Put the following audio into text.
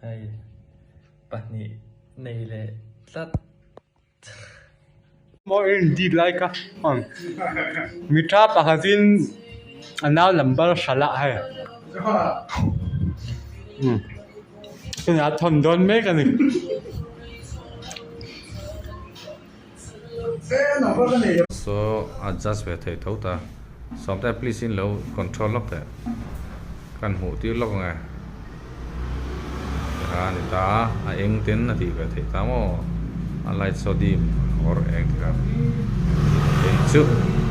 Hei pahnih nei leh tlat. Maw in dip lai kha mi tha pakhatin a nau number hralh a hei tunah a thawn dawn mek a ni. So adjust ve thei tho ta. Sawmte please in lo control lawk teh. Kan hmuh tir lawk ang e. Tikha a ni ta a, a eng ten a tih ve theih ta maw? A light saw dim or eng tikha eng chu.